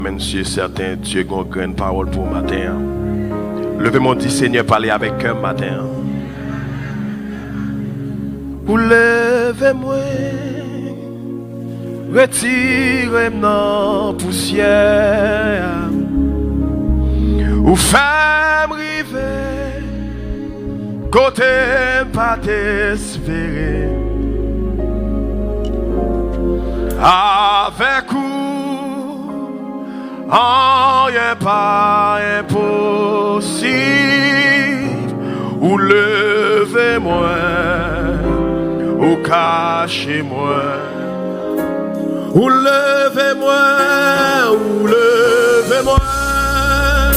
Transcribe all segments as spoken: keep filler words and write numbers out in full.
Menm si sèten, Dye gen yon grenn pawòl pou w maten an. Leve men w, di, Senyè, pale avèk kè m maten an. Ou leve mwen, retire m nan pousyè. Ou fè m rive kote m pa t espere. Avèk ou, anyen pa enposib. Ou leve mwen, ou kache mwen. Ou leve mwen, ou leve mwen,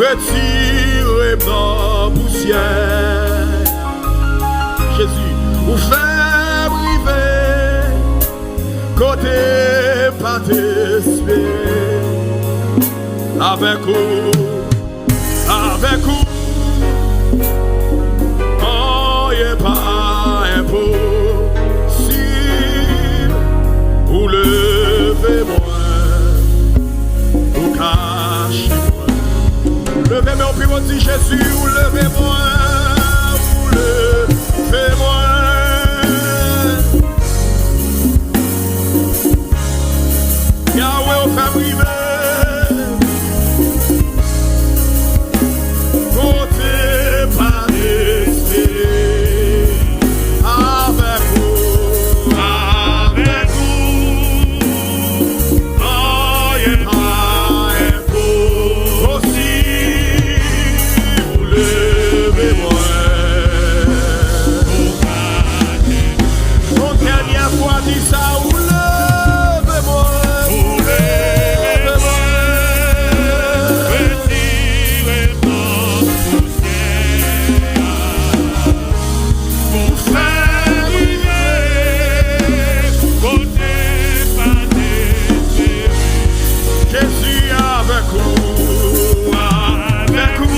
retire m nan pousyè. Jezi, ou fè m rive kote m pa t espere. Avèk ou, avèk ou, anyen pa enposib. Ou leve mwen, ou kache mwen. Leve men w pi wo, di, Jezi, ou leve mwen, ou leve mwen. Yahweh, ou fè m rive kote m pa t espere. Avèk ou, avèk ou, anyen pa enposib. Ou leve mwen. Yon dènyè fwa, di sa, ou leve mwen, ou leve mwen. Ou fè m rive kote m pa t espere. Jezi, avèk ou, avèk ou,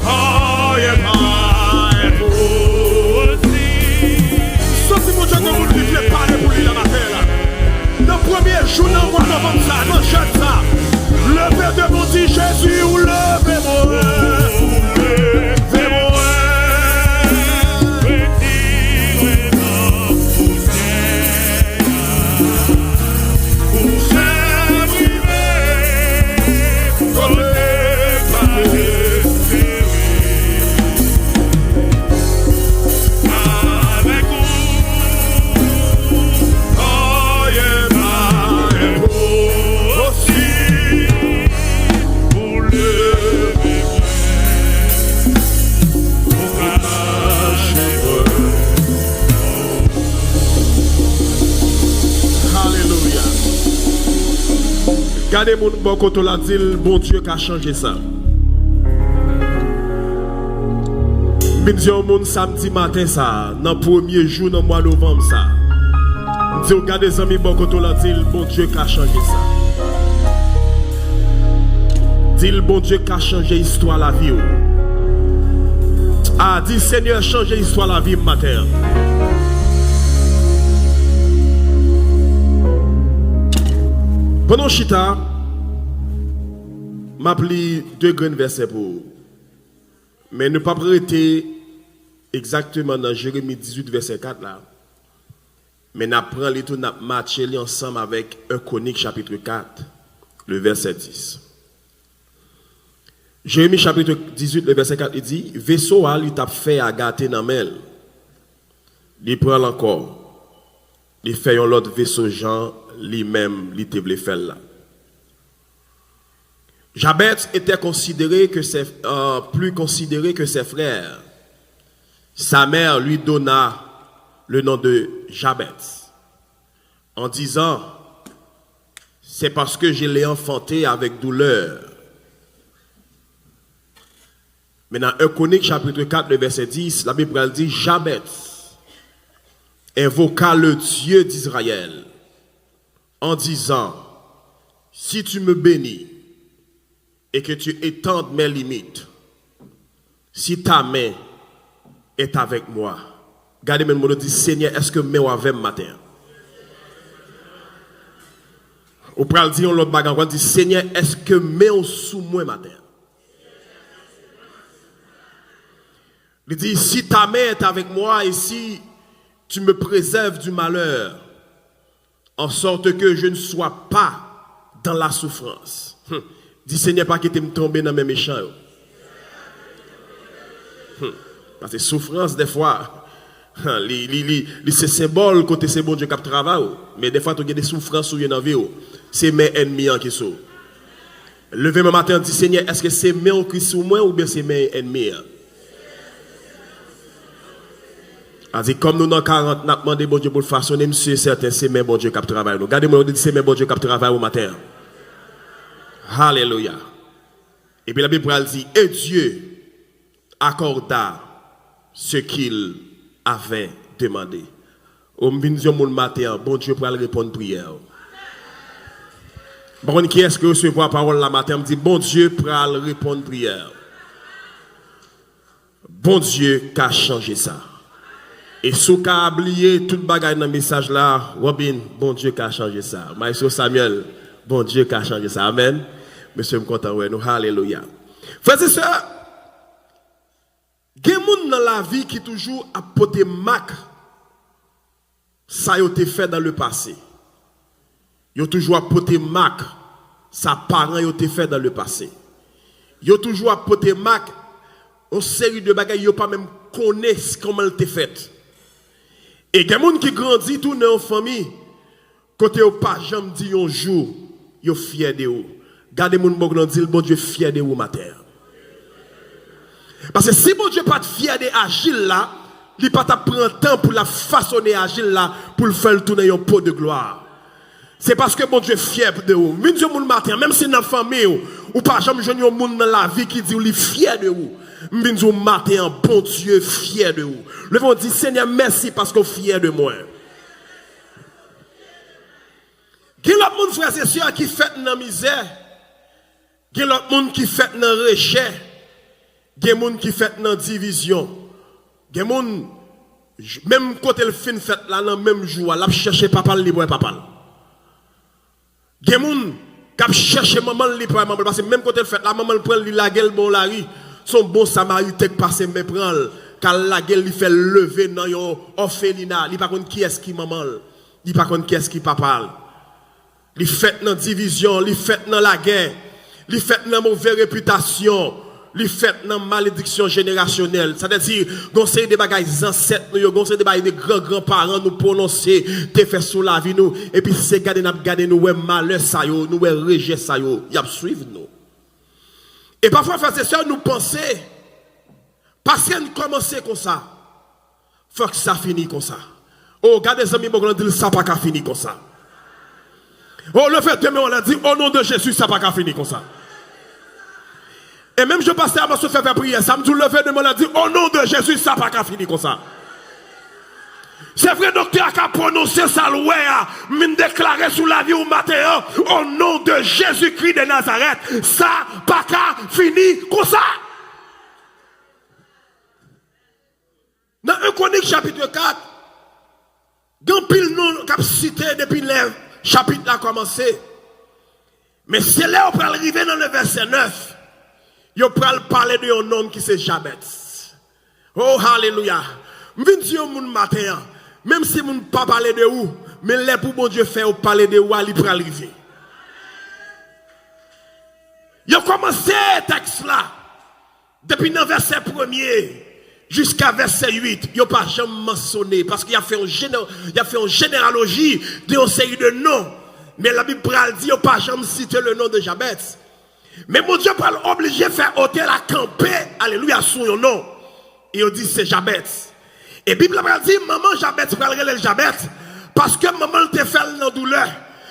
anyen pa enposib. Santi Bondye gen moun ki vle pale pou li nan maten la. Nan premye jou nan mwa novanm sa, nan jèn sa, leve de men w, di, Jezi, ou leve mwen, ou leve mwen. Ou fè m rive kote m pa t espere. Avèk ou, anyen pa enposib. Ou leve mwen, ou kache mwen. Alelouya. Gade moun bò kote w la, di l, Bondye ka chanje sa. M vin di yon moun samdi maten sa, nan premye jou nan mwa novanm sa. M di w, gade zanmi bò kote w la, di l, Bondye ka chanje sa. Di l, Bondye ka chanje istwa lavi w. A, di, Senyè, chanje istwa lavi m maten an. Pandan w chita, m ap li de grenn vèsè pou ou. Men nou p ap rete egzakteman nan Jeremi dizuit vèsè kat la. Men n ap pran li tou, n ap matche li ansanm avèk en Kwonik chapit kat, le vèsè dis. Jeremi chapit dizuit, le vèsè kat, li di, veso a li t ap fè a gate nan men l. Li pran l ankò. Li fè yon lòt veso jan li menm li te vle fè l la. Jabèt était considéré que ses, euh, plus considéré que ses frères. Sa mère lui donna le nom de Jabèt, en disant, c'est parce que je l'ai enfanté avec douleur. Men nan en Kwonik chapit kat, le vèsè dis, Labib pral di, Jabèt invoqua le Dieu d'Israël, en disant, si tu me bénis et que tu étends mes limites, si ta main est avec moi. Gade men moun ou, di, Senyè, èske men w avè m maten an? Ou pral di yon lòt bagay ankò, di, Senyè, èske men w sou mwen maten an? Li di, si ta main est avec moi et si tu me préserves du malheur, en sorte que je ne sois pas dans la souffrance. Hmm. Di, Senyè, pa kite m tonbe nan men mechan yo. Hmm. Paske soufrans, dèfwa, li, li, li, li se senbòl kote se Bondye k ap travay ou. Men dèfwa tou gen de soufrans ou ye nan vi w. Se men ènmi an ki sou ou. Leve men maten an, di, Senyè, èske se men w ki sou mwen oubyen se men ènmi an? A di, kòm nou nan karant, n ap mande Bondye pou l fasone, m si e sèten se men Bondye k ap travay nou. Gade mwen, ou di, se men Bondye k ap travay ou maten an. Alelouya. Epi Labib pral di, et Dieu accorda ce qu'il avait demandé. O, m vin di yon moun maten an, Bondye pral reponn priyè w. M pa konn kiyès ki resevwa pawòl la maten an, m di, Bondye pral reponn priyè w. Bondye ka chanje sa. E si w ka bliye tout bagay nan mesaj la, Robin, Bondye ka chanje sa. Maestro Samuel, Bondye ka chanje sa. Amèn. Mesye, m kontan wè nou. Alelouya. Frè e sè, gen moun nan lavi ki toujou ap pote mak sa yo te fè dans le passé. Yo toujou ap pote mak sa paran yo te fè dans le passé. Yo toujou ap pote mak yon seri de bagay yo pa menm konnen s-, kòman l te fèt. E gen moun ki grandi tou nan yon fanmi kote yo pa janm di yon jou yo fyè de ou. Gade moun bò w nan, di l, Bondye fyè de ou maten an. Paske si Bondye pa t fyè de Ajil la, li pa t ap pran tan pou l ap fasone Ajil la pou l fè l tounen yon po de glwa. Se paske Bondye fyè de ou. M vin di yon moun maten an, menm si nan fanmi w, ou pa janm jwenn yon moun nan lavi ki di w li fyè de ou. M vin di w maten an, Bondye fyè de ou. Leve w di, Senyè, mèsi paske w fyè de mwen. Gen lòt moun, frè e sè, ki fèt nan mizè. Gen lòt moun ki fèt nan rejè. Gen moun ki fèt nan divizyon. Gen moun, j-, menm kote l fin fèt la, nan menm jou a, l ap chèche papa l, li p wè papa l. Gen moun k ap chèche manman l, li p wè manman l, paske menm kote l fèt la, manman l pran l, li lage l bò lari. Se yon bon Samariten k pase men pran l, k al lage l, li fè l leve nan yon òfelina, li pa konn kiyès ki manman l, li pa konn kiyès ki papa l. Li fèt nan divizyon, li fèt nan lagè, li fèt nan move repitasyon, li fèt nan malediksyon jenerasyonèl. Sa vle di, gon seri de bagay zansèt nou yo, gon seri de bagay de gran gran paran nou pwononse, te fè sou lavi nou, epi se gade n ap gade nou wè malè sa yo, nou wè rejè sa yo, y ap swiv nou. E pafwa, frè e sè, nou panse, paske n kòmanse konsa, fòk sa fini konsa. O, gade zanmi bò w nan, di l, sa pa ka fini konsa. O, leve de men w la, di, o non de Jezi, sa pa ka fini konsa. E menm jan pastè Amaso fè, fè priyè sa, m di w, leve de men w la, di, o non de Jezi, sa pa ka fini konsa. Se vre, doktè a ka pwononse sa l wè a, m vin deklare sou lavi w maten an, o non de Jezikri de Nazarèt, sa pa ka fini konsa. Nan en Kwonik chapit kat, gen anpil non k ap site depi lè chapit la kòmanse. Men se lè yo pral rive nan le vèsè nèf, yo pral pale de yon nonm ki se Jabèt. Oh, alelouya! M vin di yon moun maten an, menm si moun pa pale de ou, men lè pou Bondye fè yo pale de ou a, li pral rive. Yo kòmanse tèks la. Depi nan vèsè premye jiska vèsè uit, yo pa janm mansyone, paske y ap fè yon jene-, y ap fè yon jeneraloji de yon seri de non. Men Labib pral di yo pa janm site le non de Jabèt. Men Bondye pral oblije fè otè la kanpe, alelouya, sou yon non. E yo di se Jabèt. E Bib la pral di, manman Jabèt pral rele l Jabèt, paske manman l te fè l nan doulè.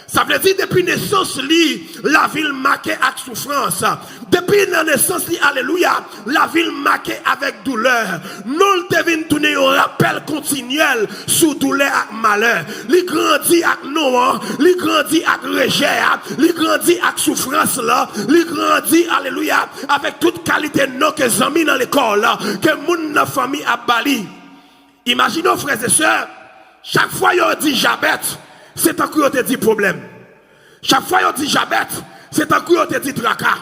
Sa vle di, depi nesans li, lavi l make ak soufrans. Depi nan nesans li, alelouya, lavi l make avèk doulè. Non l te vin tounen yon rapèl kontinyèl sou doulè ak malè. Li grandi ak non an, li grandi ak rejè a, li grandi ak soufrans lan, li grandi, alelouya, avèk tout kalite non ke zanmi nan lekòl, ke moun nan fanmi ap ba li. Imajine w, frè e sè, chak fwa yo di Jabèt, se tankou yo te di pwoblèm. Chak fwa yo di Jabèt, se tankou yo te di traka.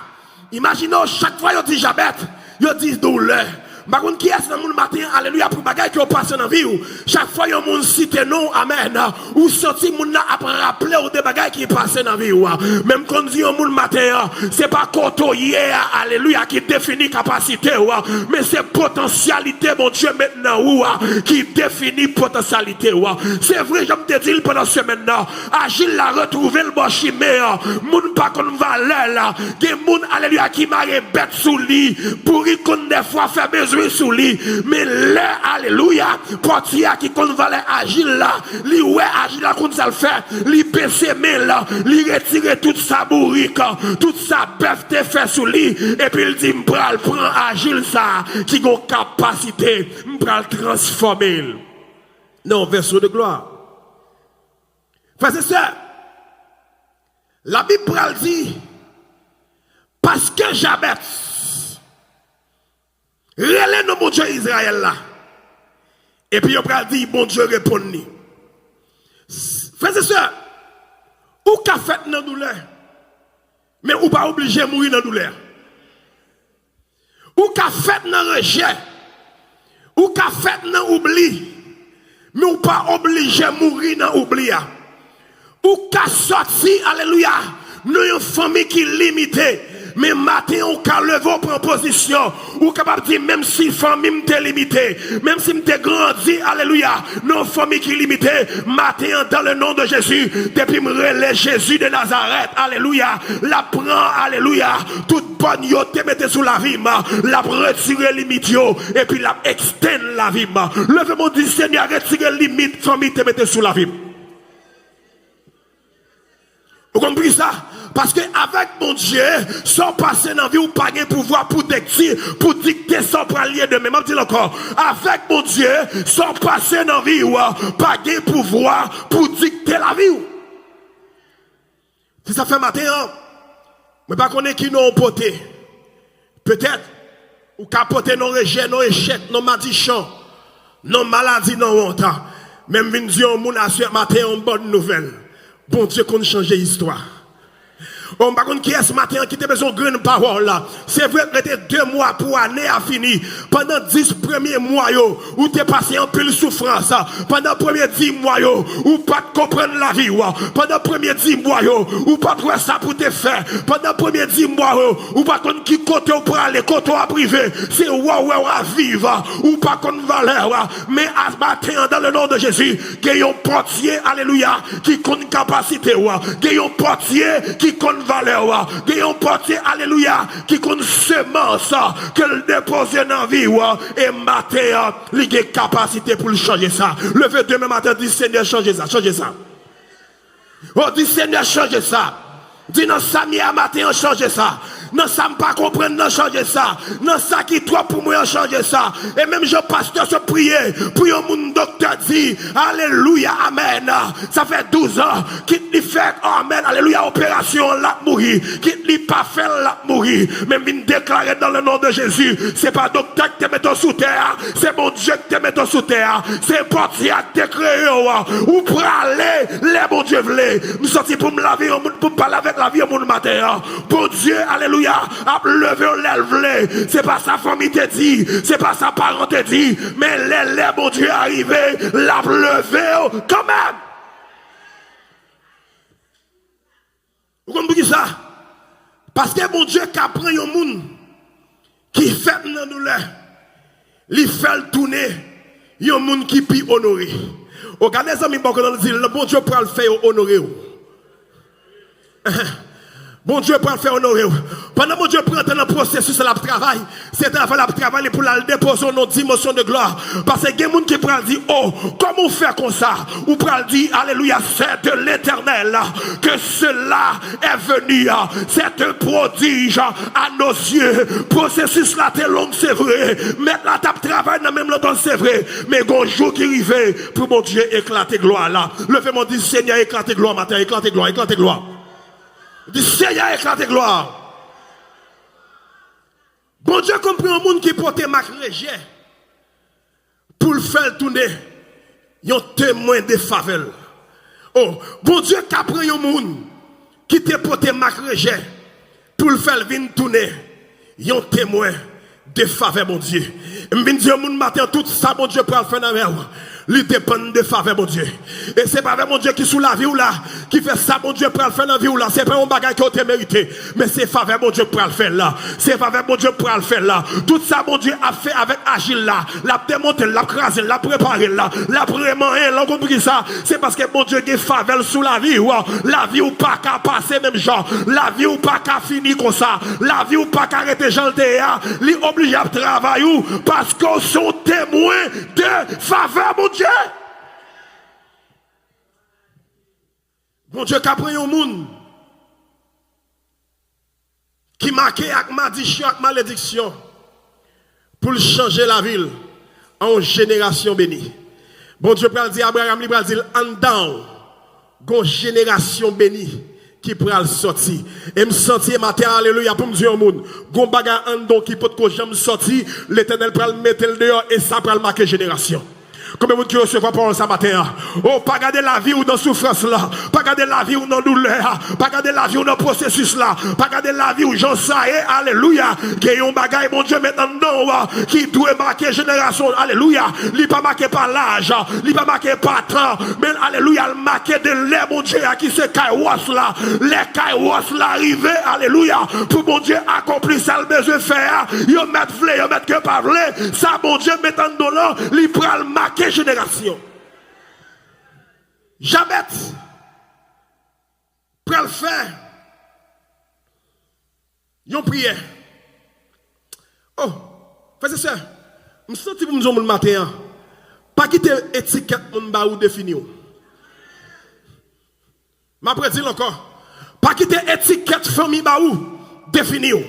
Imajine w, chak fwa yo di Jabèt, yo di doulè. M pa konn kiyès nan moun maten an, alelouya, pou bagay ke w pase nan vi w. Chak fwa yon moun site non w, amèn, ou santi moun nan ap raple w de bagay ki pase nan vi w. Men m konn di yon moun maten an, se pa kote w ye a, alelouya, ki defini kapasite w, men se potansyalite Bondye met nan ou a ki defini potansyalite w. Se vre, jan m te di l pandan semèn nan, ajil la retwouve l bò chimen an. Moun pa konn valè l. Gen moun, alelouya, ki mare bèt sou li. Bourik konn dèfwa fè bezwen sou li. Men lè, alelouya, pòtye a ki konn valè ajil la, li wè ajil la konn sa l fè. Li bese men l, li retire tout sa bourik, tout sa bèf te fè sou li. Epi l di, "M pral pran ajil sa a ki gon kapasite, m pral transfòme l nan yon vèso de glwa." Frè e sè, Labib pral di, paske Jabèt rele non Bondye Izrayèl la, epi yo pral di Bondye reponn li. Frè e sè, ou ka fèt nan doulè, men ou pa oblije mouri nan doulè. Ou ka fèt nan rejè. Ou ka fèt nan oubli. Men ou pa oblije mouri nan oubli a. Ou ka sòti, alelouya, nan yon fanmi ki limite. Men maten an, ou ka leve, ou pran pozisyon. Ou kapab di, menm si fanmi m te limite, menm si m te grandi, alelouya, nan yon fanmi ki limite, maten an, dans le nom de Jésus, depi m rele Jezi de Nazarèt, alelouya, l ap pran, alelouya, tout bòn yo te mete sou lavi m, l ap retire limit yo, epi l ap extend lavi m. Leve men w, di, Senyè, retire limit fanmi te mete sou lavi m. Ou konn poukisa? Paske avèk Bondye, sa w pase nan vi w pa gen pouvwa pou dekti, pou dikte sa w pral ye demen. M ap di l ankò. Avèk Bondye, sa w pase nan vi w pa gen pouvwa pou dikte lavi w. Se sa k fè maten an, mwen pa konnen ki non w pote. Petèt, ou ka pote non rejè, non echèk, non madichon, non maladi, non wont. Men m vin di yon moun aswè maten yon bòn nouvèl. Bondye konn chanje istwa. O, m pa konn kiyès maten an ki te bezwen yon grenn pawòl. Se vre, rete de mwa pou ane a fini. Pandan dis premye mwa yo, ou te pase anpil soufrans. Pandan premye dis mwa yo, ou pa t konprann lavi w. Pandan premye dis mwa yo, ou pa t wè sa pou te fè. Pandan premye dis mwa yo, ou pa t konn ki kote w prale, kote w ap rive. Se wè w wè w ap viv. Ou pa konn valè w. Men a maten an, dans le nom de Jésus, gen yon pòtye, alelouya, ki konn kapasite w. Gen yon pòtye ki konn valè w. Gen yon pòtye, alelouya, ki konn semans ke l depoze nan vi w. E maten an, li gen kapasite pou l chanje sa. Leve demen maten, di, Senyè, chanje sa, chanje sa. O, di, Senyè, chanje sa. Di, nan sa m ye a maten an, chanje sa. Nan sa m pa konprann nan, chanje sa. Nan sa ki twòp pou mwen an, chanje sa. E menm jan pastè sot priye pou yon moun, doktè di, alelouya, amèn. Sa fè douz an, kit li fè, amèn, alelouya, operasyon an, l ap mouri. Kit li pa fè l, l ap mouri. Men m vin deklare dans le nom de Jésus, se pa doktè k te mete w sou tè a, se Bondye k te mete w sou tè a. Se pòtye a k te kreye w. Ou prale lè Bondye vle. M sòti pou m lave yon moun, pou m pale avèk lavi yon moun maten an. Bondye, alelouya, ap leve w lè l vle. Se pa sa fanmi te di, se pa sa paran te di, men lè, lè Bondye a rive, l ap leve w kanmenm. Ou konn poukisa? Paske Bondye ka pran yon moun ki fèt nan doulè, li fè l tounen yon moun ki pi onore. O, gade zanmi bò kote w, di l, Bondye pral fè yo onore w. Bondye pral fè onore w. Pandan Bondye pran tan nan pwosesis la, l ap travay, se travay l ap travay li pou l al depoze w nan dimansyon de glwa. Paske gen moun ki pral di, o, kòman w fè konsa? Ou pral di, alelouya, c'est de l'Éternel que cela est venu. C'est un prodige à nos yeux. Pwosesis la te long, se vre. Mèt la t ap travay nan menm lontan, se vre. Men gon jou ki rive pou Bondye eklate glwa la. Leve men w, di, Senyè, eklate glwa maten, eklate glwa, eklate glwa. Di, Senyè, eklate glwa. Bondye konn pran yon moun ki pote mak rejè pou l fè l tounen yon temwen de favè l. O, Bondye ka pran yon moun ki te pote mak rejè pou l fè l vin tounen yon temwen de favè Bondye. M vin di yon moun maten an, tout sa Bondye pral fè nan men w, li depann de favè Bondye. E se favè Bondye ki sou lavi w la, ki fè sa Bondye pral fè nan vi w la. Se pa yon bagay ke w te merite, men se favè Bondye k pral fè l la. Se favè Bondye k pral fè l la. Tout sa Bondye ap fè avèk Ajil la, l ap demonte l, l ap kraze l, l ap repare l la, l ap remanyen l. Ou konn poukisa? Se paske Bondye gen favè l sou lavi w. Lavi w pa ka pase menm jan. Lavi w pa ka fini konsa. Lavi w pa ka rete jan l te ye a. Li oblije ap travay ou paske w se yon temwen de favè Bondye. Bondye ka pran yon moun ki make ak madichon, ak malediksyon, pou l chanje lavi l an yon jenerasyon beni. Bondye pral di Abraram, li pral di l, anndan w, gon jenerasyon beni ki pral sòti. E m santi e maten, alelouya, pou m di yon moun, gon bagay anndan w ki potko janm sòti, Letènèl pral mete l deyò e sa pral make jenerasyon. Konbyen moun ki resevwa pawòl sa maten an? O, pa gade lavi w nan soufrans la. Pa gade lavi w nan doulè a. Pa gade lavi w nan pwosesis la. Pa gade lavi w jan sa ye. Alelouya. Gen yon bagay Bondye met anndan w ki dwe make jenerasyon. Alelouya. Li pa make pa laj. Li pa make pa tan. Men, alelouya, l make de lè Bondye a ki se Kairos la. Lè Kairos la rive, alelouya, pou Bondye akonpli sa l bezwen fè a, yo mèt vle, yo mèt ke pa vle, sa Bondye met anndan w lan, li pral make jenerasyon. Jabèt pral fè yon priyè. O, frè e sè, m santi pou m di yon moun maten an, pa kite etikèt moun ba ou defini w. M ap redi l ankò. Pa kite etikèt fanmi ba ou defini w.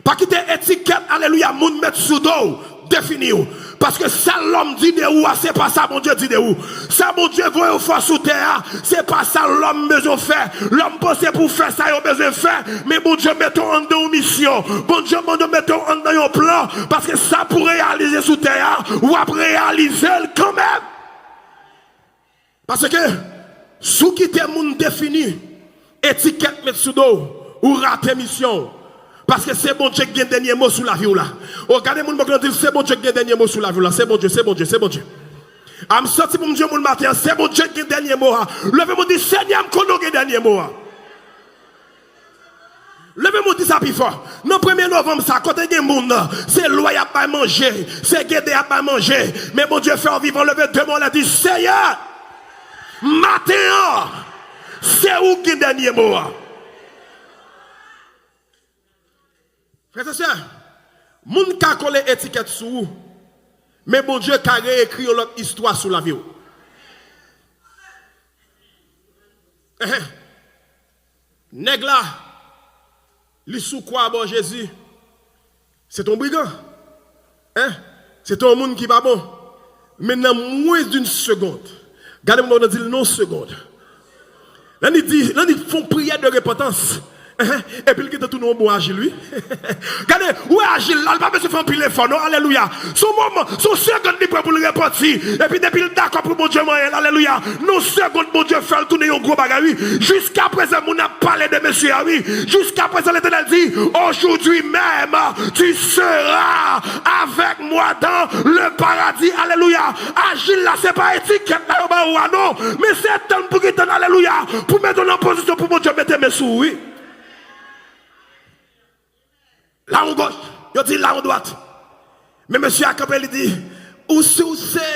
Pa kite etikèt, alelouya, moun met sou do w defini w. Paske sa lòm di de ou a, se pa sa Bondye di de ou. Sa Bondye voye w fè sou tè a, se pa sa lòm bezwen fè. Lòm panse pou fè sa yo bezwen fè, men Bondye mete w anndan yon misyon. Bondye, Bondye mete w anndan yon plan, paske sa pou reyalize sou tè a, w ap reyalize l kanmenm. Paske, si w kite moun defini, etikèt met sou do w, ou rate misyon w. Paske se Bondye ki gen dènye mo sou lavi w la. O, gade moun bò kote w, di l, se Bondye ki gen dènye mo sou lavi w la. Se Bondye, se Bondye, se Bondye. A, m santi pou m di yon moun maten an, se Bondye ki gen dènye mo a. Leve men w, di, Senyè, m konnen w gen dènye mo a. Leve men w, di sa pi fò. Nan premye novanm sa, kote gen moun, se lwa y ap bay manje, se gede y ap bay manje. Men Bondye fè w vivan, leve de men w anlè, di, Seyè, maten an, se ou ki gen dènye mo a. Frè e sè, moun ka kole etikèt sou ou, men Bondye ka reyekri yon lòt istwa sou lavi w. Enhen. Nèg la, li sou kwa bò Jezi, se te yon brigan. Hein? Se te yon moun ki pa bon. Men nan mwens d'une seconde, gade moun nan di l non seconde. Lè li di, lè li fè yon priyè de repantans, enhen, epi l gentan tounen yon bon Ajil, wi. Gade, ou wè Ajil la, li pa bezwen fè anpil efò, non, alelouya. Se yon moman, se yon segonn li pran pou l repanti. Epi depi l dakò pou Bondye manyen l, alelouya. Nan yon segonn, Bondye fè l tounen yon gwo bagay, wi. Jiskaprezan, moun ap pale de mesye a, wi. Jiskaprezan, Letènèl di, aujourd'hui même, tu seras avec moi dans le paradis. Alelouya. Ajil la, se pa etikèt la yo ba ou a, non. Men se tann pou ki tann, alelouya, pou mete w nan pozisyon pou Bondye mete men sou ou, wi. Lawon goch, yo di lawon dwat. Men mesye a kanpe, li di, ou si w se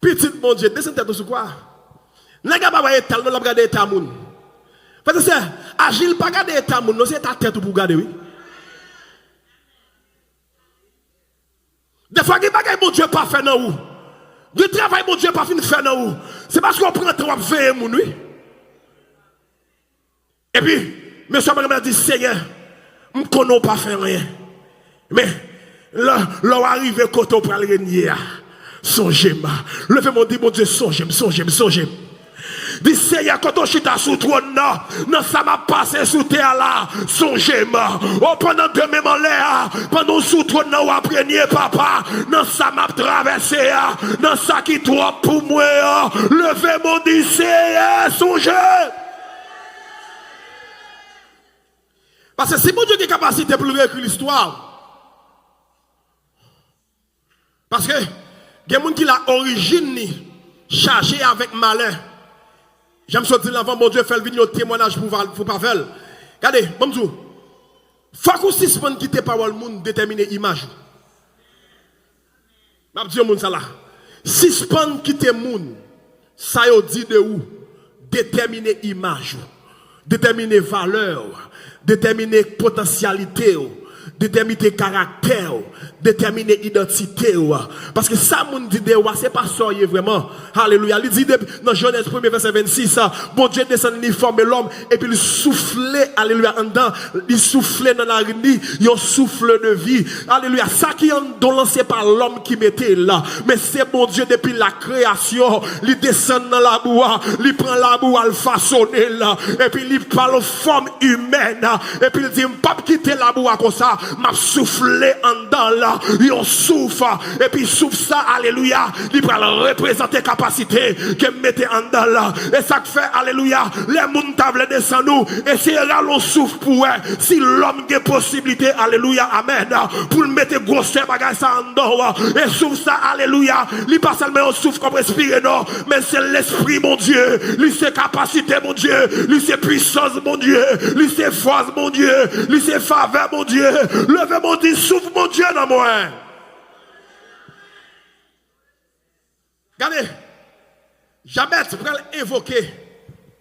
pitit Bondye, desann tèt ou sou kwa. Nèg la pa wè eta l, non, l ap gade eta moun. Frè e sè, Ajil pa gade eta moun, non, se eta tèt ou pou w gade, wi. Defwa, gen bagay Bondye pa fè nan ou. Gen travay Bondye pa fin fè nan ou. Se paske w pran tan w ap veye moun, wi. Epi, mesye a di, Senyè, m konnen w pa fè anyen. Men, lè, lè w arive kote w pral renye a, sonje m. Leve men w, di, Bondye, sonje m, sonje m, sonje m. Di, Seyè, kote w chita sou twòn nan, nan sa m ap pase sou tè a la, sonje m. O, pandan demen m anlè a, pandan w sou twòn nan w ap renye, papa, nan sa m ap travèse a, nan sa ki twòp pou mwen an, leve men w, di, Seyè, sonje m. Paske si Bondye gen kapasite pou l reyekri listwa w, paske gen moun ki la orijin li chaje avèk malè. Jan m sot di l anvan, Bondye fè l vin yon temwayaj pou, pou pa fè l. Gade, ban m di w, fòk ou sispann kite pawòl moun detèmine imaj ou. M ap di yon moun sa la. Sispann kite moun, sa yo di de ou, detèmine imaj ou, detèmine valè w, detèmine potansyalite w, detèmine karaktè w, detèmine idantite w. Paske sa moun di de ou a, se pa sa w ye vrèman. Alelouya. Li di de, nan Jenèz premye vèsè vennsis, Bondye desann li fòme lòm, epi li soufle, alelouya, anndan, li soufle nan narin li yon souffle de vie. Alelouya. Sa ki anndan w lan, se pa lòm ki mete l, men se Bondye depi la kreyasyon. Li desann nan labou a, li pran labou a, l fasone l, epi li pa l fòm imèn, epi l di, "M p ap kite labou a konsa, m ap soufle anndan l yon souf." Epi souf sa, alelouya, li pral reprezante kapasite ke m mete anndan l. E sa k fè, alelouya, lè moun ta vle desann ou, eseye rale yon souf pou wè si lòm gen posiblite, alelouya, amèn, pou l mete gwosè bagay sa anndan w. E souf sa, alelouya, li pa sèlman yon souf k ap respire, non, men se Lespri Bondye, li se kapasite Bondye, li se pwisans Bondye, li se fòs Bondye, li se favè Bondye. Leve men w, di, "Souf Bondye nan mwen." Gade, Jabès pral envoke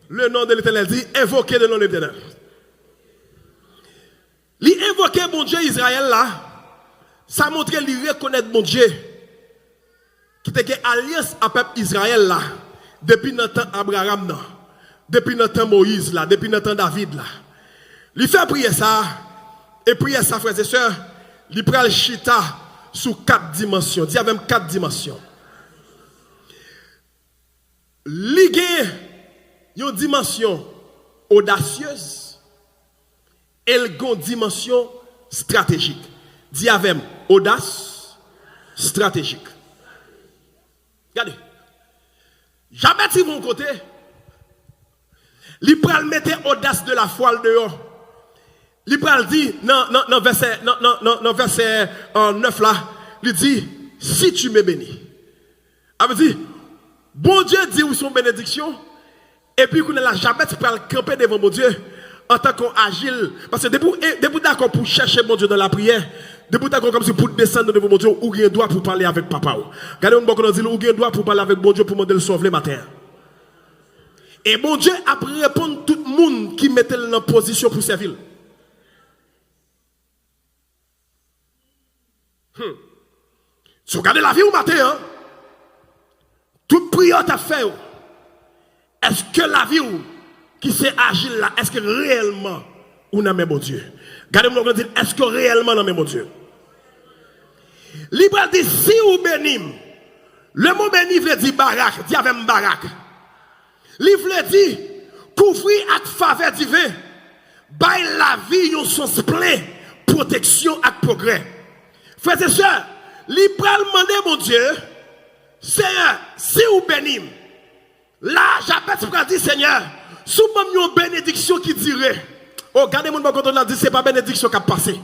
le nom de l'Éternel. Di, "Invoquer le nom de l'Éternel." Li envoke Bondye Izrayèl la, sa montre li rekonèt Bondye ki te gen alyans a pèp Izrayèl la depi nan tan Abraram nan, depi nan tan Moyiz la, depi nan tan David la. Li fè priyè sa a, e priyè sa, frè e sè, li pral chita sou kat dimansyon. Di avè m, kat dimansyon. Li gen yon dimansyon odasyez e l gen yon dimansyon estratejik. Di avè m, odas, estratejik. Gade. Jabès rive yon kote, li pral mete odas de lafwa l deyò. Li pral di nan, nan, nan vèsè, nan, nan, nan, nan vèsè, euh, nèf la, li di, "Si tu me bénis." Sa vle di, Bondye di w se yon benediksyon, epi kounye a la, Jabès pral kanpe devan Bondye antanke yon ajil. Paske depi w, e, depi w dakò pou w chèche Bondye nan lapriyè, depi w dakò kòmsi pou w desann nan devan Bondye, ou gen dwa pou w pale avèk Papa w. Gade yon bò kote w di l, ou gen dwa pou w pale avèk Bondye, pou w mande l sa w vle maten an. E Bondye ap reponn tout moun ki mete l nan pozisyon pou sèvi l. Hmm. Si w gade lavi w maten an, tout priyè w t ap fè yo, èske lavi w ki se ajil la, èske reyèlman ou nan men Bondye? Gade moun w ap di l, èske w reyèlman nan men Bondye? Li pral di, "Si ou beni m." Le mo beni vle di barak. Di avè m, barak. Li vle di kouvri ak favè diven, bay lavi yon sans plen pwoteksyon ak pwogrè. Frè e sè, li pral mande Bondye, "Seyè, si ou beni m." La, Jabès pral di, "Senyè, si w ban m yon benediksyon ki dire." O, gade moun bò kote w la, di, "Se pa benediksyon k ap pase."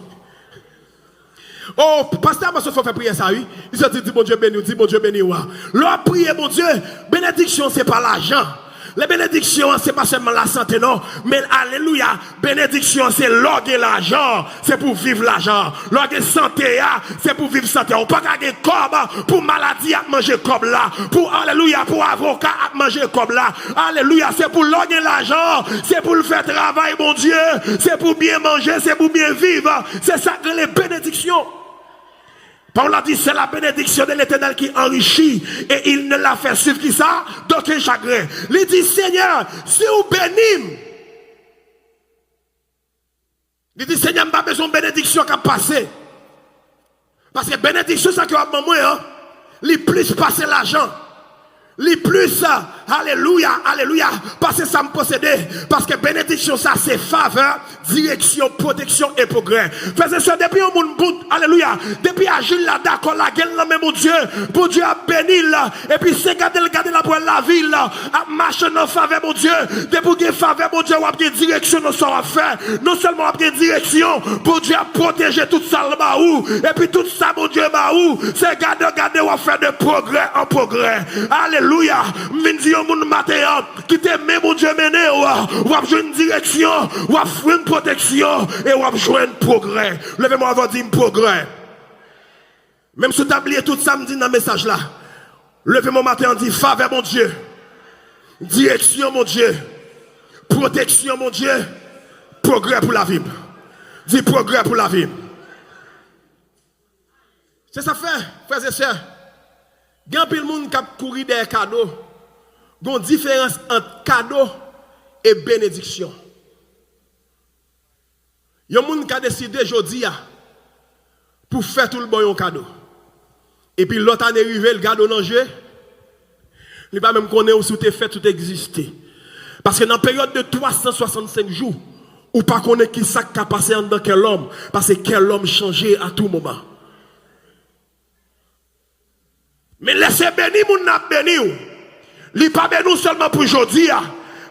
O, pastè Amos fè w fè priyè sa, wi. Li soti di, "Bondye beni w, di Bondye beni w a." Lè w ap priye Bondye, benediksyon se pa lajan. Lè benediksyon an se pa sèlman lasante, non. Men, alelouya, benediksyon an se lè w gen lajan, se pou w viv lajan. Lè w gen sante a, se pou w viv sante a. Ou pa ka gen kòb pou maladi ap manje kòb la, pou, alelouya, pou avoka ap manje kòb la. Alelouya, se pou lè w gen lajan, se pou l fè travay Bondye, se pou byen manje, se pou byen viv. Se sa k rele benediksyon. Pawòl la di, "C'est la bénédiction de l'Éternel qui enrichit et il ne la fait suivre" ki sa? D'aucun chagrin. Li di, "Senyè, si w beni m," li di, "Senyè, m pa bezwen benediksyon k ap pase. Paske benediksyon sa ke w ap ban mwen an, li plis pase lajan. Li plis, ah, Alelouya, alelouya. Paske sa m posede. Paske benediksyon sa se favè, direksyon, pwoteksyon e pwogrè. Frè e sè, depi yon moun bon, alelouya, depi ajil la dakò lage l nan men Bondye, Bondye ap beni l. Epi se gade l gade l ap wè lavi l ap mache nan favè Bondye. Depi w gen favè Bondye, w ap gen direksyon nan sa w ap fè. Non sèlman w ap gen direksyon, Bondye ap pwoteje tout sa l ba ou. Epi tout sa Bondye ba ou, se gade gade w ap fè de pwogrè an pwogrè. Alelouya. M vin di yon moun maten an, kite men Bondye mennen w, w ap jwenn direksyon, w ap jwenn pwoteksyon e w ap jwenn pwogrè. Leve men w avè w, di m pwogrè. Menm si w ta bliye tout sa m di nan mesaj la, leve men w maten an, di favè Bondye, direksyon Bondye, pwoteksyon Bondye, pwogrè pou lavi m. Di pwogrè pou lavi m. Se sa k fè, frè e sè, gen anpil moun k ap kouri dèyè kado. Gen yon diferans ant kado e benediksyon. Yon moun ka deside jodi a pou fèt ou l ba w yon kado. Epi lòt ane rive, l gade w nan je, li pa menm konnen ou si w te fèt, si w te egziste. Paske nan peryòd de twa san swasannsenk jou, ou pa konnen ki sa k ka pase anndan kè lòm, paske kè lòm chanje a tou moman. Men lè se beni moun nan ap beni w, li pa beni w sèlman pou jodi a,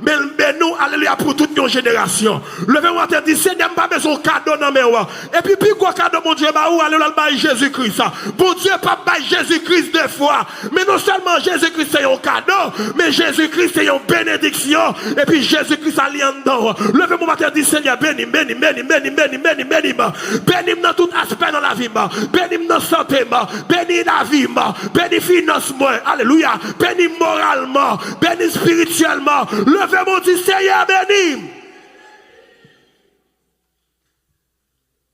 men l beni w, alelouya, pou tout yon jenerasyon. Leve w atè, di, Senyè, m pa bezwen yon kado nan men w. Epi pi gwo kado Bondye ba ou, alelouya, l bay Jezi Kris. Bondye p ap bay Jezi Kris de fwa. Men non sèlman Jezi Kris se yon kado, men Jezi Kris se yon benediksyon. Epi Jezi Kris a li anndan w. Leve w atè, di, Senyè, beni m, beni m, beni m, beni m, beni m, beni m, beni m. Beni m nan tout aspè nan lavi m. Beni m nan sante m. Beni lavi m. Beni finans mwen. Alelouya. Beni m moralman. Beni m espirityèlman. Leve men w, di, Senyè, beni m.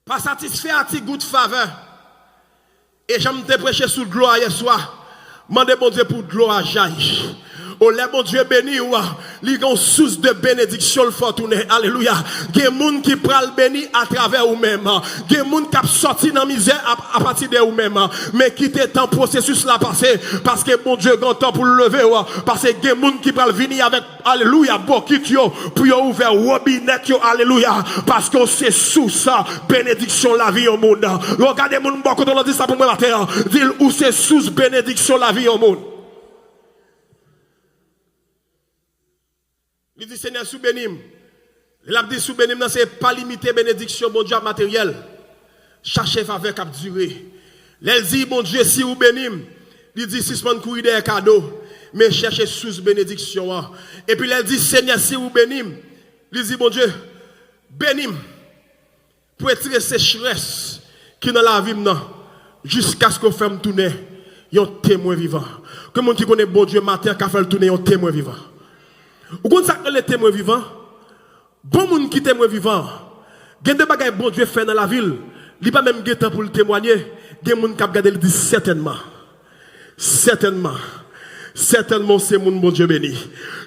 Pa satisfè a ti gout favè. E jan m te preche sou dlo a yèswa, mande Bondye pou dlo a jayi. O, lè Bondye beni w, li gen yon sous de benediksyon l fè w tounen. Alelouya. Gen moun ki pral beni atravè ou menm. Gen moun k ap sòti nan mizè a, apati de ou menm. Men kite tan pwosesis la pase, paske Bondye gen tan pou l leve w. Paske gen moun ki pral vini avèk, alelouya, bokit yo, pou yo ouvè wobinèt yo, alelouya, paske w se sous benediksyon lavi yon moun. Yo, gade moun bò kote w la, di sa pou mwen maten an. Di l, ou se sous benediksyon lavi yon moun. Li di, Senyè, si w beni m. Lè l ap di, si w beni m nan, se pa limite benediksyon Bondye a materyèl. Chache favè k ap dire. Lè l di, Bondye, si w beni m, li di, sispann kouri dèyè kado, men chèche sous benediksyon an. Epi lè l di, Senyè, si w beni m, li di, Bondye, beni m pou retire sechrès ki nan lavi m nan, jiskaske w fè m tounen yon temwen vivan. Gen moun ki konnen Bondye maten an ka fè l tounen yon temwen vivan. Ou konn sa k rele temwen vivan? Bon moun ki temwen vivan an, gen de bagay Bondye fè nan lavi l, li pa menm gen tan pou l temwanye, gen moun k ap gade l di sètènman. Sètènman. Sètènman, w se moun Bondye beni.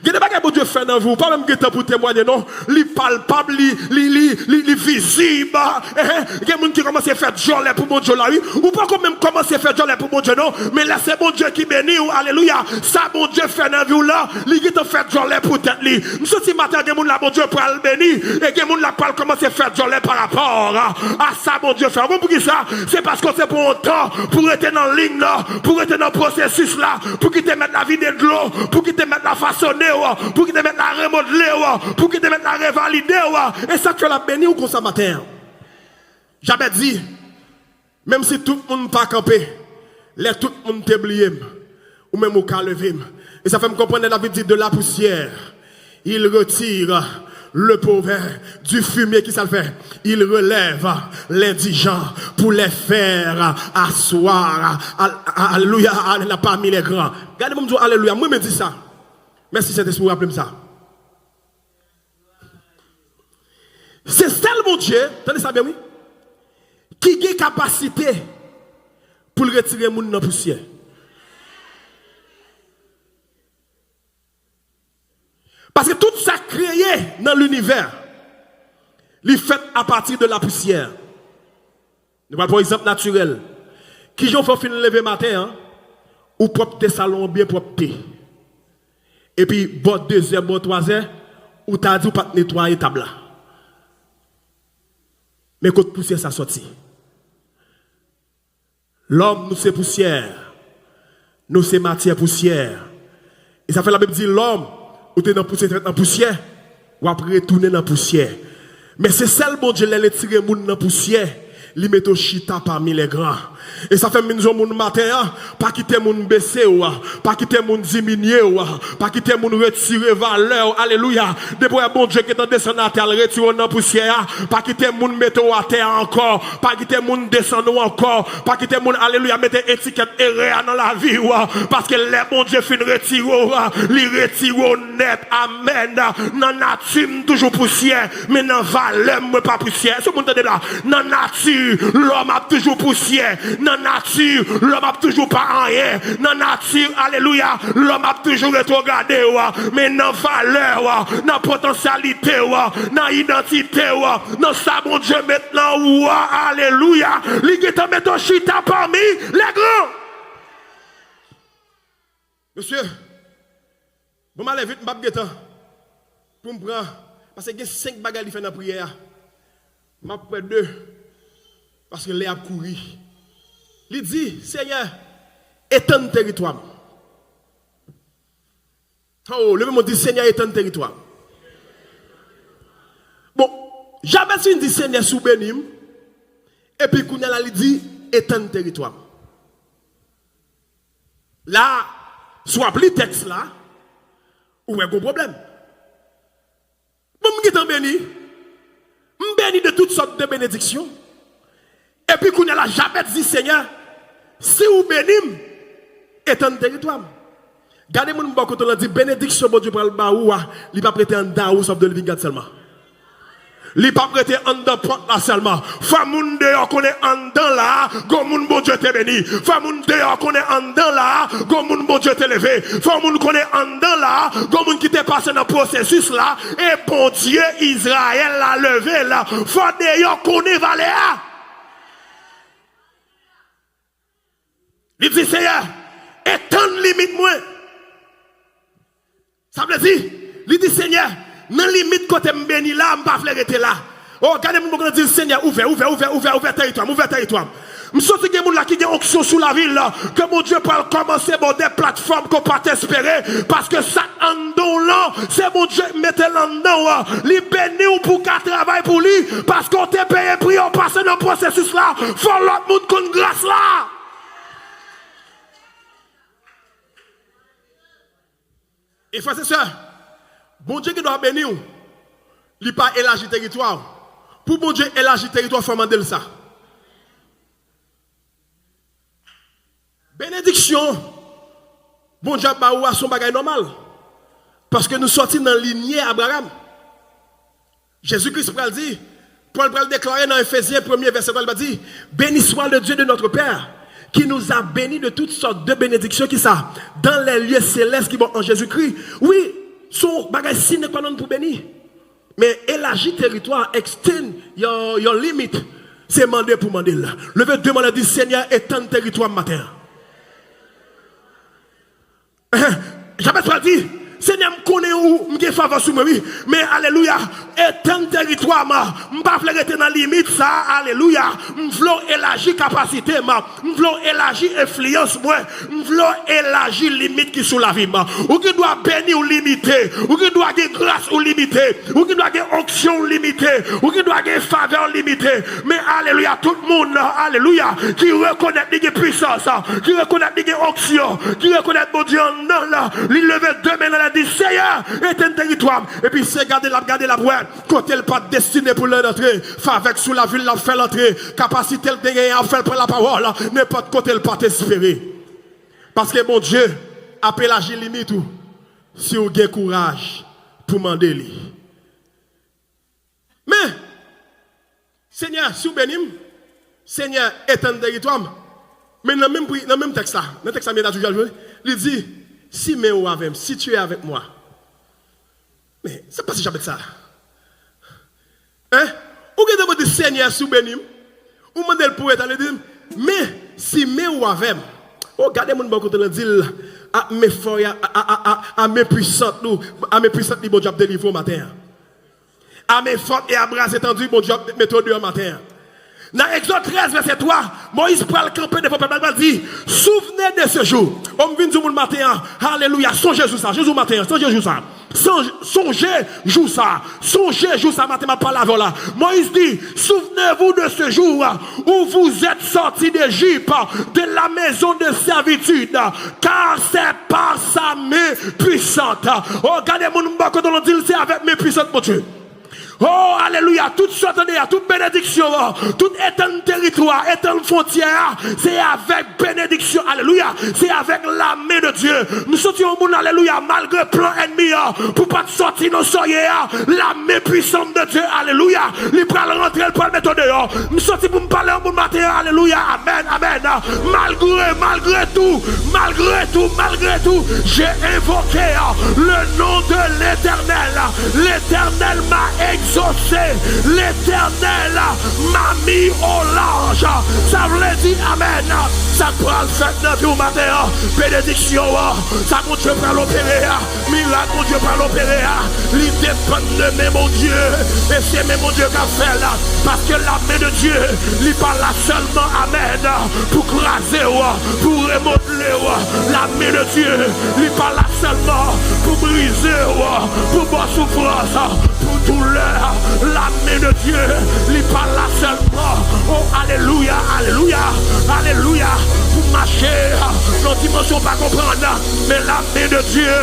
Gen de bagay Bondye fè nan vi w, ou pa menm gen tan pou w temwanye, non. Li palpab, li, li, li, li, li vizib. Ehe. Gen moun ki kòmanse fè djòlè pou Bondye la, wi. Ou poko menm kòmanse fè djòlè pou Bondye, non. Men lè se Bondye ki beni w, alelouya, sa Bondye fè nan vi w la, li gentan fè djòlè pou tèt li. M santi maten an, gen moun la, Bondye pral beni, e gen moun la pral kòmanse fè djòlè parapò a sa Bondye fè. Ou konn poukisa? Se paske w te pran yon tan pou rete nan liy nan, pou rete nan pwosesis la, pou kite mèt la vide dlo, pou kite mèt la fasone w, pou kite mèt la remodle w, pou kite mèt la revalide w. E sa k fè l ap beni w konsa maten an. Jabè di, menm si tout moun pa kanpe, lè tout moun te bliye m, ou menm ou ka leve m. E sa fè m konprann lè David di, de la poussière, il retire le pauvre, du fumier, ki sa l fè? Il relève l'indigent pour les faire asseoir. Al-, alelouya, al-, parmi les grands. Gade pou m di w alelouya, mwen menm di sa. Mèsi Sentespri, w raple m sa. Se sèl Bondye, tande sa byen wi, ki gen kapasite pou l retire moun nan pousyè. Paske tout sa k kreye nan linivè, li fèt apati de la pousyè. Nou pral pran yon egzanp natirèl. Kijan w fè w fin leve maten an, ou pwòpte salon an byen pwòpte. Epi bò dezè, bò twazè, ou ta di ou pa t netwaye tab la. Men kot pousyè sa sòti. Lòm, nou se pousyè. Nou se matyè pousyè. E sa fè Labib di, lòm, ou te nan pousyè, te fèt nan pousyè, w ap retounen nan pousyè. Men se sèl Bondye, lè l retire moun nan pousyè, li mete w chita pami lègran. E sa fè m vin di yon moun maten an, pa kite moun bese w, pa kite moun diminye w, pa kite moun retire valè w. Alelouya. Depi w wè Bondye gentan desann atè, al retire w nan pousyè a. Pa kite moun mete w atè a ankò. Pa kite moun desann ou ankò. Pa kite moun, alelouya, mete etikèt erè a nan lavi w. Paske lè Bondye fin retire w, li retire w nèt. Amèn. Nan nati m toujou pousyè, men nan valè m mwen pa pousyè. Èske moun tande la? Nan nati, lòm ap toujou pousyè. Nan nati, lòm ap toujou pa anyen. Nan nati, alelouya, lòm ap toujou retwograde w. Men nan valè w, nan potansyalite w, nan idantite w, nan sa Bondye met nan ou a, alelouya, li gentan mete w chita pami lègran. Mesye, bon, m ale vit, m p ap gen tan pou m pran, paske gen senk bagay li fè nan priyè a. M ap pran de, paske lè ap kouri. Li di, Senyè, etann teritwa m. Oh, leve men w, di, Senyè, etann teritwa m. Bon, Jabèz fin di, Senyè, si w beni m, epi kounye a la, li di, etann teritwa m. La, si w ap li tèks la, ou wè gon pwoblèm. Bon, m gentan beni. M beni de tout sòt de benediksyon. Epi kounye a la, Jabèz di, Senyè, si w beni m, etann teritwa m. Gade moun bò kote w lan, di, benediksyon Bondye pral ba ou a, li p ap rete anndan ou, sòf de living God sèlman. Li p ap rete anndan pòt la sèlman. Fò moun deyò konnen anndan la, gon moun Bondye te beni. Fò moun deyò konnen anndan la, gon moun Bondye te leve. Fò moun konnen anndan la, gon moun ki te pase nan pwosesis la, e Bondye Izrayèl la leve l. Fò deyò konnen valè a. Li di, Senyè, etann limit mwen. Sa vle di, li di, Senyè, nan limit kote m beni la, m pa vle rete la. Oh, gade moun bò kote w lan, di l, Senyè, ouvè, ouvè, ouvè, ouvè, ouvè teritwa m, ouvè teritwa m. M santi gen moun la ki gen onksyon sou lavi l, ke Bondye pral kòmanse ba w de platfòm ke w pa t espere, paske sa k anndan w lan, se Bondye k mete l anndan w. Li beni w pou w ka travay pou li, paske w te peye pri a, w pase nan pwosesis la, fò lòt moun konn gras la. E frè e sè, Bondye gen dwa beni w, li pa elaji teritwa w. Pou Bondye elaji teritwa w, fò w mande l sa. Benediksyon Bondye ap ba ou a se yon bagay nòmal. Paske nou sòti nan linye Abraram. Jezi Kris pral di, Pòl pral deklare nan Efezyen premye vèsè twa, li pral di, Béni soit le Dieu de notre Père, qui nous a bénis de toutes sortes de bénédictions, ki sa? Dans les lieux célestes ki ba w an Jezikri. Wi, se yon bagay sine qua non pou beni. Men elaji teritwa, extend your, your limit, se mande pou mande l. Leve de men w, di, Senyè, etann teritwa m maten an. Jabèz pral di, Senyè, m konnen ou, m gen favè sou mwen, wi. Men, alelouya, etann teritwa m. M pa vle rete nan limit sa, alelouya. M vle w elaji kapasite m. M vle w elaji enfliyans mwen. M vle w elaji limit ki sou lavi m. Ou gen dwa beni w limite. Ou gen dwa gen gras ou limite. Ou gen dwa gen onksyon w limite. Ou gen dwa gen favè w limite. Men alelouya, tout moun, alelouya, ki rekonèt li gen pwisans, ki rekonèt li gen onksyon, ki rekonèt Bondye anndan l, li leve de men l, li di, Seyè, etenn teritwa m. Epi se gade l ap gade, l ap wè kote l pa t destine pou l antre. Favè k sou lavi l, l ap fè l antre. Kapasite l te genyen ap fè l pran lapawòl nenpòt kote l pa t espere. Paske Bondye ap elaji limit ou si w gen kouraj pou mande li. Men, Senyè, si w beni m, Senyè, etann teritwa m. Men nan menm pri, nan menm tèks la, nan tèks la, m ta toujou al jwenn, li di, Si men w avè m, si tu es avec moi. Men, sa k pase Jabèz sa? Hein? Ou gentan mande Senyè si w beni m, ou mande l pou etann, li di, men si men w avè m, O, gade moun bò kote l, di l, a men fò, a, a, a, a, a men pwisant nou, a men pwisant li Bondye ap delivre w maten an. A men fòt e a bras etandi Bondye ap mete w deyò maten an. Nan Egzòd trèz, vèsè twa, Moyiz pral kanpe devan pèp la, li pral di, Souvenez de ce jour. O, m vin di w moun maten an, alelouya, sonje jou sa, sonje jou maten an, sonje jou sa. Sonje, sonje jou sa, sonje jou sa maten m ap pale avè w la. Moyiz di, Souvenez-vous de ce jour où vous êtes sortis d'Égypte, de la maison de servitude, car c'est par sa main puissante. O, gade moun bò kote w, di l, se avèk men pwisant Bondye. O, alelouya, tout sa w tande a, tout benediksyon an, tout etann teritwa, etann fwontyè a, se avèk benediksyon, alelouya, se avèk la men de Dye. M santi yon moun, alelouya, malgre plan ènmi an, pou pa t sòti nan sa w ye a, la men pwisant de Dye, alelouya, li pral rantre, li pral mete w deyò. M santi pou m pale yon moun maten an, alelouya, amèn, amèn. Malgre, malgre tou, malgre tou, malgre tou, j'ai invoqué le nom de l'Éternel. L'Éternel m'a exaucé. L'Éternel m'a mis au large. Sa vle di, amèn, sa k pral fèt nan vi w maten an, benediksyon an, sa Bondye pral opere a, mirak Bondye pral opere a, li depann de men Bondye. E se men Bondye k ap fè l. Paske la men de Dye, li pa la sèlman, amèn, pou kraze w, pou remotle w. La men de Dye, li pa la sèlman pou brize w, pou ba w soufrans, pou doulè. La men de Dye, li pa la sèlman, o, alelouya, alelouya, alelouya, pou mache nan dimansyon w pa konprann. Men la men de Dye,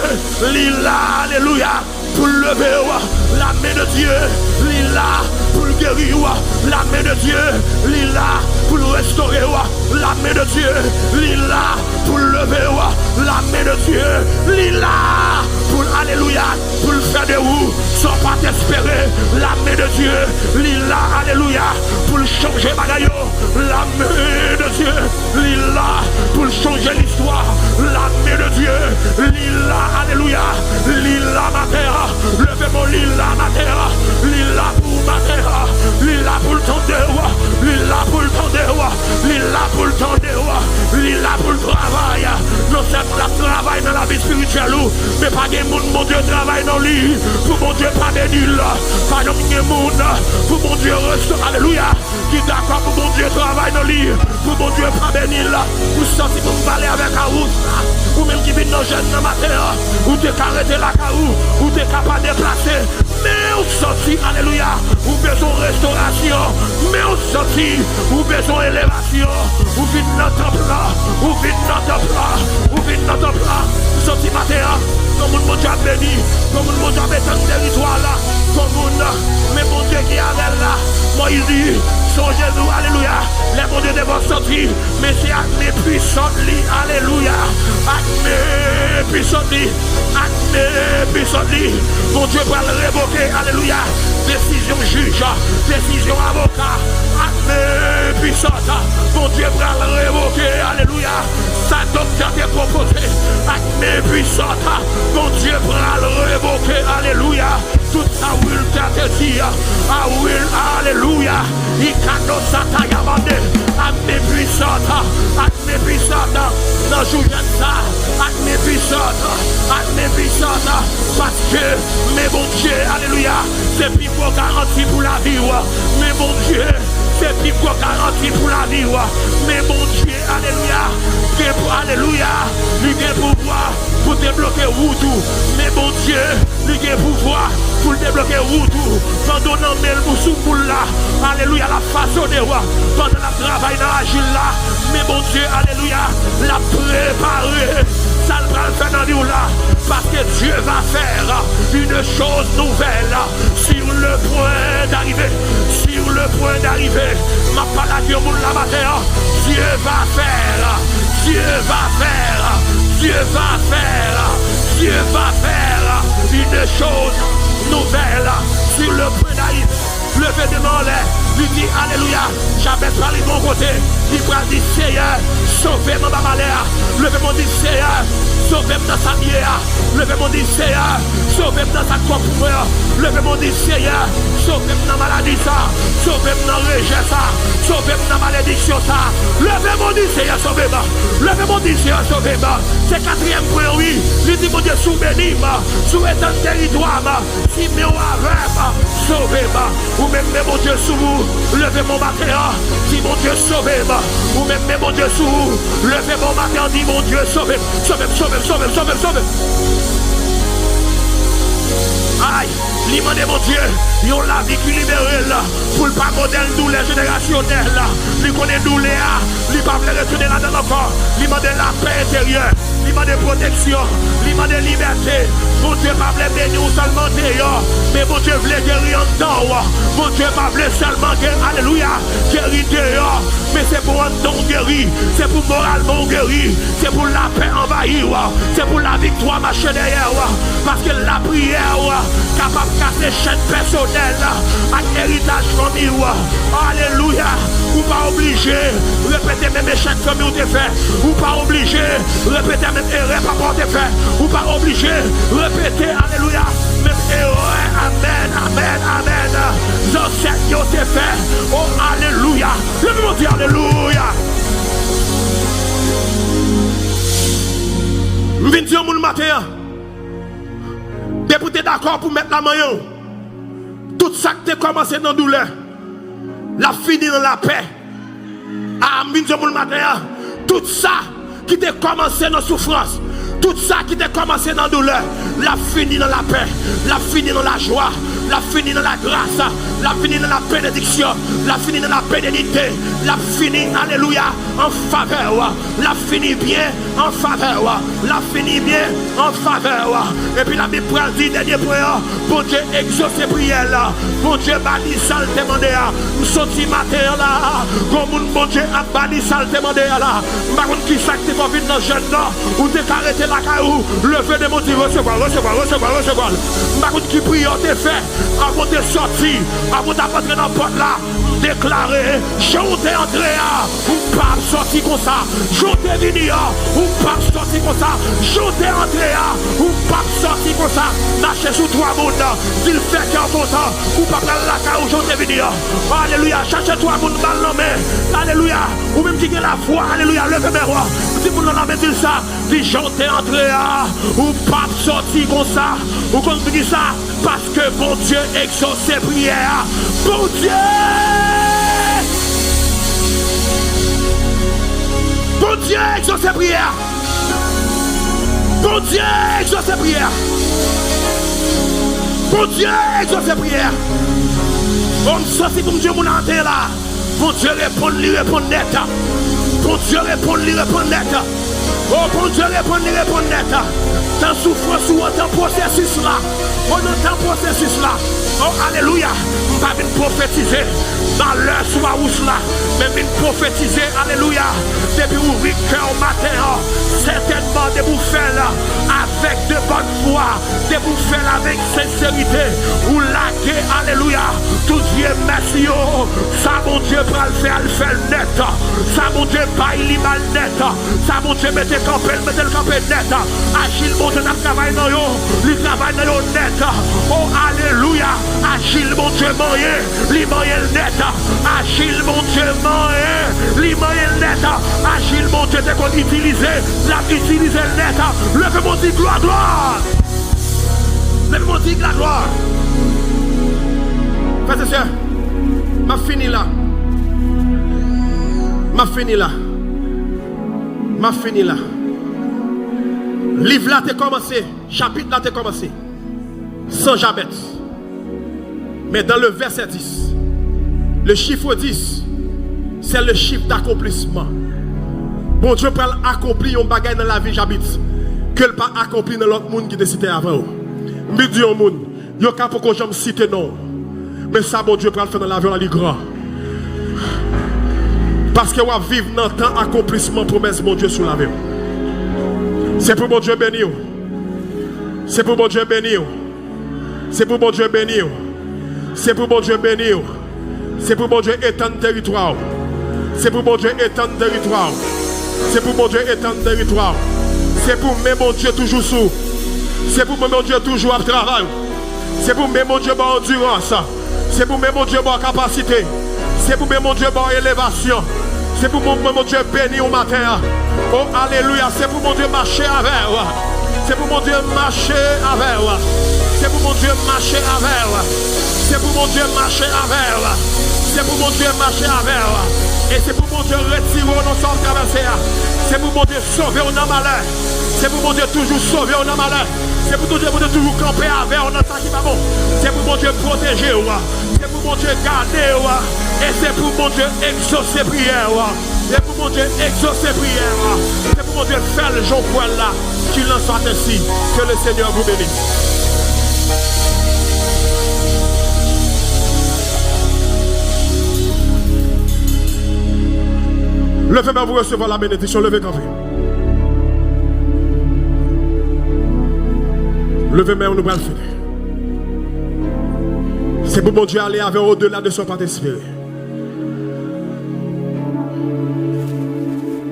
li la, alelouya, pou l leve w. La men de Dye, li la pou l geri w. La men de Dye, li la pou l restore w. La men de Dye, li la pou l leve w. La men de Dye, li la pou l, alelouya, pou l fè de ou sa w pa t espere. La men de Dye, li la, alelouya, pou l chanje bagay yo. La men de Dye, li la pou l chanje listwa. La men de Dye, li la, alelouya, li la maten an. Leve men w, li la maten an. Li la pou ou maten an. Li la pou l tande w. Li la pou l tande w. Li la pou l tande w. Li la pou l travay. Non sèlman l ap travay nan lavi espirityèl ou, men pa gen moun Bondye travay nan li pou Bondye pa beni l. Pa janm gen moun pou Bondye restore. Alelouya. Ki dakò pou Bondye travay nan li, pou Bondye pa beni l. Ou santi pou m pale avèk a ou sa, ou menm ki vin nan jèn nan maten an, ou te ka rete lakay ou, ou te ka pa deplase, men ou santi, alelouya, ou bezwen restorasyon, men ou santi ou bezwen elevasyon, ou vin nan tanp lan, ou vin nan tanp lan, ou vin nan tanp lan. Ou santi maten an, yon moun Bondye ap beni, yon moun Bondye ap etann teritwa la, yon moun, men Bondye ki avè l la. Moyiz di, sonje nou, alelouya, lè Bondye te fè w sòti, men se ak men pwisant li, alelouya, ak men pwisant li, ak men pwisant li, Bondye pral revoke, alelouya, desizyon jij, desizyon avoka, ak men pwisant, Bondye pral revoke, alelouya, sa doktè te pwopoze, ak men pwisant, Bondye pral revoke, alelouya. Tout sa Wilter te di a, a Wil, alelouya, i kado sa ta yamande, ak men pwisant, ak men pwisant, nan jou jèn sa, ak men pwisant, ak men pwisant, paske men Bondye, alelouya, se pi gwo garanti pou lavi w, men Bondye, se pi gwo garanti pou lavi w, men Bondye, alelouya, gen pou, alelouya, li gen pouvwa pou debloke wout ou, men Bondye, li gen pouvwa pou l debloke wout ou. Pandan w nan men l pou sou boul la, alelouya, l ap fasone w. Pandan l ap travay nan ajil la, men Bondye, alelouya, l ap prepare sa l pral fè nan vi w la. Parce que Dieu va faire une chose nouvelle sur le point d'arrivée. Sur le point d'arriver. M ap pale ak yon moun la maten an. Dieu va faire, Dieu va faire, Dieu va faire, Dieu va faire une chose nouvelle sur le point d'arrivée. Leve de men w anlè. Li di, alelouya, Jabèz pral rive yon kote, li pral di, Seyè, sove m anba malè a. Leve men w di, Seyè, sove m nan sa m ye a. Leve men w di, Seyè, sove m nan sa k twòp pou mwen an. Leve men w di, Seyè, sove m nan maladi sa. Sove m nan rejè sa. Sove m nan malediksyon sa. Leve men w di, Seyè, sove m. Leve men w di, Seyè, sove m. Se katriyèm pwen, wi. Li di, Bondye, si w beni m, si w etann teritwa m, si men w avè m, sove m. Ou menm men Bondye sou ou, leve men w maten an, di, Bondye, sove m. Ou menm men Bondye sou ou, leve men w maten an, di, Bondye, sove m, sove m, sove m, sove m, sove m, sove m. Ay, li mande Bondye yon lavi ki libere l, pou l pa modèl doulè jenerasyonèl. Li konnen doulè a, li pa vle retounen ladan l ankò. Li mande lapè enteryè. Li mande pwoteksyon. Li mande libète. Bondye pa vle beni w sèlman deyò, men Bondye vle geri anndan w. Bondye pa vle sèlman geri, alelouya, geri deyò, men se pou anndan w geri. Se pou moralman w geri. Se pou lapè anvayi w. Se pou laviktwa mache dèyè w. Paske lapriyè w kapab kase chèn pèsonèl ak eritaj fanmi w. Alelouya! Ou pa oblije repete menm echèk fanmi w te fè. Ou pa oblije repete menm erè papa w te fè. Ou pa oblije repete, alelouya, menm erè, amèn, amèn, amèn, zansèt yo te fè. O, alelouya! Leve men w di, alelouya! M vin di yon moun maten an, depi w te dakò pou mèt la manyen w, tout sa k te kòmanse nan doulè, l ap fini nan lapè. A, m vin di yon moun maten an, tout sa ki te kòmanse nan soufrans, tout sa ki te kòmanse nan doulè, l ap fini nan lapè, l ap fini nan lajwa, l ap fini nan lagras, l ap fini nan labenediksyon, l ap fini nan labenedikte, l ap fini, alelouya, an favè w, l ap fini byen an favè w, l ap fini byen an favè w. Epi Labib pral di dènye pwen an, Bondye egzose priyè l. Bondye ba li sa l te mande a. M soti maten an la, gon moun Bondye ap ba li sa l te mande a la. M pa konn ki sa k te fè w vin nan jèn nan. Ou te ka rete lakay ou, leve de men w di, resevwa, resevwa, resevwa, resevwa. M pa konn ki priyè w te fè avan w te sòti, avan w t ap antre nan pòt la. M deklare, jan w te antre a, ou p ap sòti konsa. Jan w te vini a, ou p ap sòti konsa. Jan w te antre a, ou p ap sòti konsa. Mache sou twa moun, di l fè kè w kontan. Ou p ap pral lakay ou jan w te vini a. Alelouya, chache twa moun, ba l nan men. Alelouya, ou menm ki gen lafwa, alelouya, leve men w. Di moun nan nan men, di l sa. Di jan w te antre a, ou p ap sòti konsa. Ou konn poukisa? Paske Bondye egzose priyè a. Bondye! Bondye egzose priyè a. Bondye egzose priyè a. Bondye egzose priyè a. O, m santi pou m di yon moun atè la. Bondye reponn, li reponn nèt. Bondye reponn, li reponn nèt. O, Bondye reponn, li reponn nèt. Tan soufrans ou an, tan pwosesis la. O, nan tan pwosesis la. O, alelouya. M pa vin pwofetize malè sou awous la, men m vin pwofetize, alelouya. Depi w ouvri kè w maten an, sètènman, depi w fè l avèk de bòn fwa, depi w fè l avèk senserite, ou lage, alelouya, tout vye mès yo. Sa Bondye pral fè a, l fè l nèt. Sa Bondye bay, li ba l nèt. Sa Bondye mete kanpe, l mete l kanpe nèt. Ajil Bondye t ap travay nan yo, li travay nan yo nèt. O, alelouya! Ajil Bondye manyen, li manyen l nèt. Ajil Bondye manyen, li manyen l nèt. Ajil Bondye te konn itilize, l ap itilize l nèt. Leve men w di, glwa, glwa! Leve men w di, glwa, glwa! Frè e sè, m ap fini la. M ap fini la. M ap fini la. Liv la te kòmanse, chapit la te kòmanse san Jabèz. Men dans le verset dix, le chiffre dix, c'est le chiffre d'accomplissement. Bondye pral akonpli yon bagay nan lavi Jabèz ke l pa akonpli nan lòt moun ki te site avan yo. M vin di yon moun, yo ka poko janm site non w. Men sa Bondye pral fè nan lavi w la, li gran. Paske w ap viv nan tan akonplisman pwomès Bondye sou lavi w. Se pou Bondye beni w. Se pou Bondye beni w. Se pou Bondye beni w. Se pou Bondye beni w. Se pou Bondye etann teritwa w. Se pou Bondye etann teritwa w. Se pou Bondye etann teritwa w. Se pou men Bondye toujou sou. Se pou men Bondye toujou ap travay. Se pou men Bondye ba w andirans. Se pou men Bondye ba w kapasite. Se pou men Bondye ba w elevasyon. Se pou men Bondye beni w maten an. O, alelouya. Se pou Bondye mache avè w. Se pou Bondye mache avè w. Se pou Bondye mache avè w. Se pou Bondye mache avè w. Se pou Bondye mache avè w. E se pou Bondye retire w nan sa w ap travèse a. Se pou Bondye sove w nan malè. Se pou Bondye toujou sove w nan malè. Se pou Bondye, Bondye toujou kanpe avè w nan sa ki pa bon. Se pou Bondye pwoteje w. Se pou Bondye gade w. E se pou Bondye egzose priyè w. Se pou Bondye egzose priyè w. Se pou Bondye fè l jan w kwè l la. Qu'il en soit ainsi. Que le Seigneur vous bénisse. Leve men, vous recevoir la bénédiction. Leve kanpe. Leve men, nou pral fini. Se pou Bondye ale avè w odela de sa w pa t espere.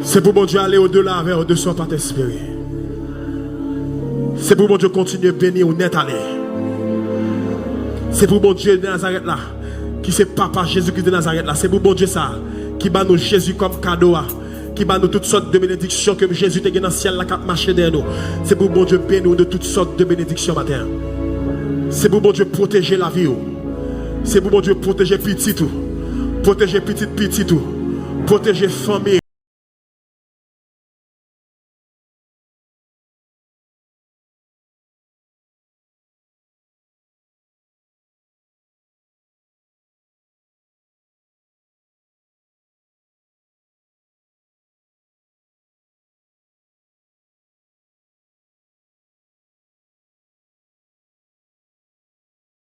Se pou Bondye ale odela avè w de sa w pa t espere. Se pou Bondye kontinye beni w nèt ale. Se pou Bondye de Nazarèt la, ki se Papa Jezikri de Nazarèt la, se pou Bondye sa a, ki ba nou Jezi kòm kado a, ki ba nou tout sòt de benediksyon ke Jezi te gen nan syèl la k ap mache dèyè nou. Se pou Bondye beni w de tout sòt de benediksyon maten an. Se pou Bondye pwoteje lavi w. Se pou Bondye pwoteje pitit ou. Pwoteje pitit pitit ou. Pwoteje fanmi.